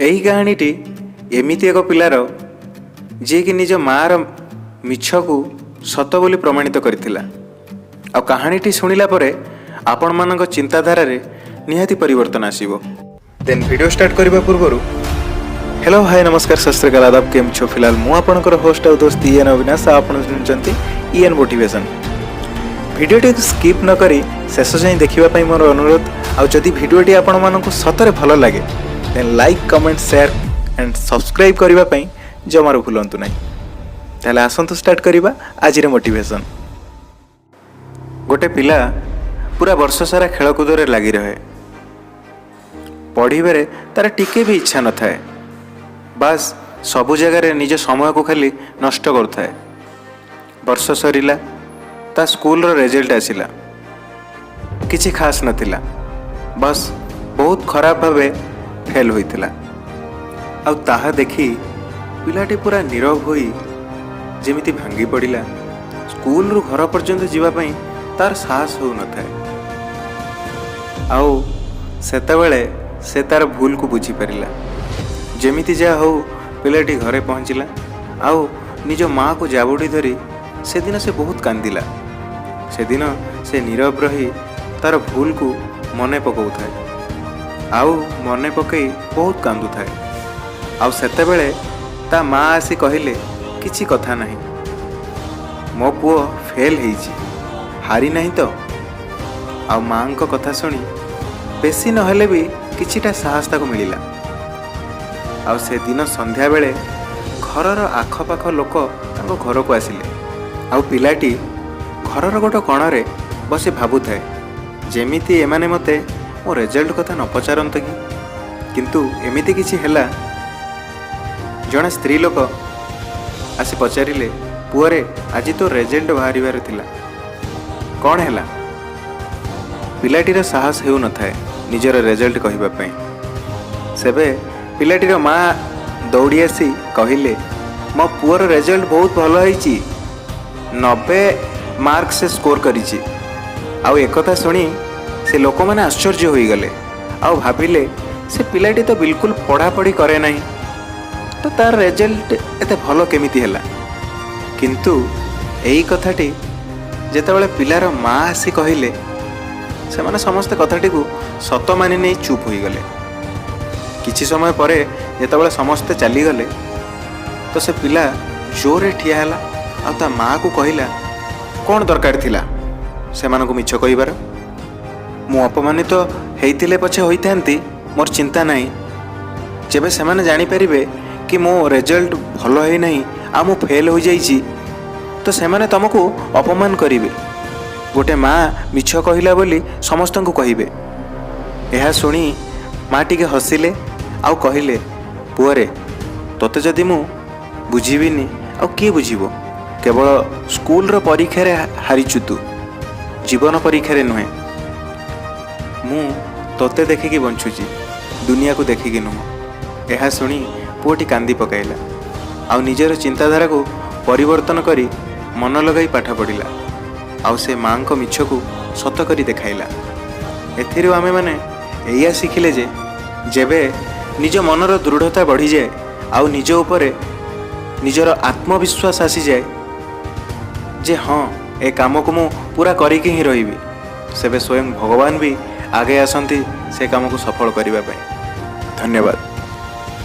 ଏହି କାହାଣୀଟି ଏମିତି ଏକ ପିଲାର, ଯିଏକି ନିଜ ମାଆର ମିଛକୁ ସତ ବୋଲି ପ୍ରମାଣିତ କରିଥିଲା। ଆଉ କାହାଣୀଟି ଶୁଣିଲା ପରେ ଆପଣମାନଙ୍କ ଚିନ୍ତାଧାରାରେ ନିହାତି ପରିବର୍ତ୍ତନ ଆସିବ। ଦେନ୍ ଭିଡ଼ିଓ ଷ୍ଟାର୍ଟ କରିବା ପୂର୍ବରୁ, ହ୍ୟାଲୋ, ହାଇ, ନମସ୍କାର, सत श्री अकाल, आदाब, କେମ છો? ଫିଲହାଲ ମୁଁ ଆପଣଙ୍କର ହୋଷ୍ଟ ଆଉ ଦୋସ୍ତ ଇଏନ୍ ଅବିନାଶ ଆଉ ଆପଣ ଶୁଣୁଛନ୍ତି ଇଏନ୍ ମୋଟିଭେସନ୍। ଭିଡ଼ିଓଟିକୁ ସ୍କିପ୍ ନ କରି ଶେଷ ଯାଏଁ ଦେଖିବା ପାଇଁ ମୋର ଅନୁରୋଧ। ଆଉ ଯଦି ଭିଡ଼ିଓଟି ଆପଣମାନଙ୍କୁ ସତରେ ଭଲ ଲାଗେ, then like, comment, share and subscribe କରିବା ପାଇଁ ଜମାରୁ ଭୁଲନ୍ତୁ ନାହିଁ। ତାହେଲେ ଆସନ୍ତୁ ଷ୍ଟାର୍ଟ କରିବା ଆଜିର ମୋଟିଭେସନ୍। ଗୋଟେ ପିଲା ପୁରା ବର୍ଷ ସାରା ଖେଳକୁଦରେ ଲାଗି ରହେ। ପଢ଼ିବାରେ ତାର ଟିକେ ବି ଇଚ୍ଛା ନଥାଏ। ବାସ୍, ସବୁ ଜାଗାରେ ନିଜ ସମୟକୁ ଖାଲି ନଷ୍ଟ କରୁଥାଏ। ବର୍ଷ ସରିଲା, ତା ସ୍କୁଲର ରେଜଲ୍ଟ ଆସିଲା। କିଛି ଖାସ୍ ନଥିଲା, ବାସ୍ ବହୁତ ଖରାପ ଭାବେ ଫେଲ୍ ହୋଇଥିଲା। ଆଉ ତାହା ଦେଖି ପିଲାଟି ପୁରା ନୀରବ ହୋଇ ଯେମିତି ଭାଙ୍ଗି ପଡ଼ିଲା। ସ୍କୁଲରୁ ଘର ପର୍ଯ୍ୟନ୍ତ ଯିବା ପାଇଁ ତାର ସାହସ ହେଉନଥାଏ। ଆଉ ସେତେବେଳେ ସେ ତାର ଭୁଲକୁ ବୁଝିପାରିଲା। ଯେମିତି ଯାହା ହଉ ପିଲାଟି ଘରେ ପହଞ୍ଚିଲା ଆଉ ନିଜ ମାଆକୁ ଜାବୁଡ଼ି ଧରି ସେଦିନ ସେ ବହୁତ କାନ୍ଦିଲା। ସେଦିନ ସେ ନୀରବ ରହି ତାର ଭୁଲକୁ ମନେ ପକାଉଥାଏ ଆଉ ମନେ ପକାଇ ବହୁତ କାନ୍ଦୁଥାଏ। ଆଉ ସେତେବେଳେ ତା ମା ଆସି କହିଲେ, "କିଛି କଥା ନାହିଁ, ମୋ ପୁଅ ଫେଲ୍ ହେଇଛି, ହାରି ନାହିଁ ତ।" ଆଉ ମାଆଙ୍କ କଥା ଶୁଣି ବେଶୀ ନହେଲେ ବି କିଛିଟା ସାହସ ତାକୁ ମିଳିଲା। ଆଉ ସେଦିନ ସନ୍ଧ୍ୟାବେଳେ ଘରର ଆଖପାଖ ଲୋକ ତାଙ୍କ ଘରକୁ ଆସିଲେ। ଆଉ ପିଲାଟି ଘରର ଗୋଟେ କଣରେ ବସି ଭାବୁଥାଏ, ଯେମିତି ଏମାନେ ମୋତେ ମୋ ରେଜଲ୍ଟ କଥା ନ ପଚାରନ୍ତେ କି। କିନ୍ତୁ ଏମିତି କିଛି ହେଲା, ଜଣେ ସ୍ତ୍ରୀ ଲୋକ ଆସି ପଚାରିଲେ, "ପୁଅରେ, ଆଜି ତୋ ରେଜଲ୍ଟ ବାହାରିବାର ଥିଲା, କ'ଣ ହେଲା?" ପିଲାଟିର ସାହସ ହେଉନଥାଏ ନିଜର ରେଜଲ୍ଟ କହିବା ପାଇଁ। ସେବେ ପିଲାଟିର ମା ଦୌଡ଼ି ଆସି କହିଲେ, "ମୋ ପୁଅର ରେଜଲ୍ଟ ବହୁତ ଭଲ ହେଇଛି। 90 ମାର୍କ ସେ ସ୍କୋର କରିଛି।" ଆଉ ଏକଥା ଶୁଣି ସେ ଲୋକମାନେ ଆଶ୍ଚର୍ଯ୍ୟ ହୋଇଗଲେ ଆଉ ଭାବିଲେ, ସେ ପିଲାଟି ତ ବିଲକୁଲ ପଢ଼ାପଢ଼ି କରେ ନାହିଁ, ତ ତାର ରେଜଲ୍ଟ ଏତେ ଭଲ କେମିତି ହେଲା? କିନ୍ତୁ ଏଇ କଥାଟି ଯେତେବେଳେ ପିଲାର ମା ଆସି କହିଲେ, ସେମାନେ ସମସ୍ତେ କଥାଟିକୁ ସତ ମାନି ନେଇ ଚୁପ୍ ହୋଇଗଲେ। କିଛି ସମୟ ପରେ ଯେତେବେଳେ ସମସ୍ତେ ଚାଲିଗଲେ, ତ ସେ ପିଲା ଜୋରରେ ଠିଆ ହେଲା ଆଉ ତା ମାଆକୁ କହିଲା, "କ'ଣ ଦରକାର ଥିଲା ସେମାନଙ୍କୁ ମିଛ କହିବାର? ମୁଁ ଅପମାନିତ ହେଇଥିଲେ ପଛେ ହୋଇଥାନ୍ତି, ମୋର ଚିନ୍ତା ନାହିଁ। ଯେବେ ସେମାନେ ଜାଣିପାରିବେ କି ମୋ ରେଜଲ୍ଟ ଭଲ ହେଇନାହିଁ ଆଉ ମୁଁ ଫେଲ୍ ହୋଇଯାଇଛି, ତ ସେମାନେ ତୁମକୁ ଅପମାନ କରିବେ। ଗୋଟେ ମା ମିଛ କହିଲା ବୋଲି ସମସ୍ତଙ୍କୁ କହିବେ।" ଏହା ଶୁଣି ମା ଟିକେ ହସିଲେ ଆଉ କହିଲେ, "ପୁଅରେ, ତୋତେ ଯଦି ମୁଁ ବୁଝିବିନି, ଆଉ କିଏ ବୁଝିବ? କେବଳ ସ୍କୁଲର ପରୀକ୍ଷାରେ ହାରିଛୁ ତୁ, ଜୀବନ ପରୀକ୍ଷାରେ ନୁହେଁ। ମୁଁ ତୋତେ ଦେଖିକି ବଞ୍ଚୁଛି, ଦୁନିଆକୁ ଦେଖିକି ନୁହଁ।" ଏହା ଶୁଣି ପୁଅଟି କାନ୍ଦି ପକାଇଲା ଆଉ ନିଜର ଚିନ୍ତାଧାରାକୁ ପରିବର୍ତ୍ତନ କରି ମନ ଲଗାଇ ପାଠ ପଢ଼ିଲା ଆଉ ସେ ମାଆଙ୍କ ମିଛକୁ ସତ କରି ଦେଖାଇଲା। ଏଥିରୁ ଆମେମାନେ ଏଇଆ ଶିଖିଲେ ଯେ ଯେବେ ନିଜ ମନର ଦୃଢ଼ତା ବଢ଼ିଯାଏ ଆଉ ନିଜ ଉପରେ ନିଜର ଆତ୍ମବିଶ୍ୱାସ ଆସିଯାଏ ଯେ ହଁ, ଏ କାମକୁ ମୁଁ ପୁରା କରିକି ହିଁ ରହିବି, ସେବେ ସ୍ୱୟଂ ଭଗବାନ ବି ଆଗେଇ ଆସନ୍ତି ସେ କାମକୁ ସଫଳ କରିବା ପାଇଁ। ଧନ୍ୟବାଦ।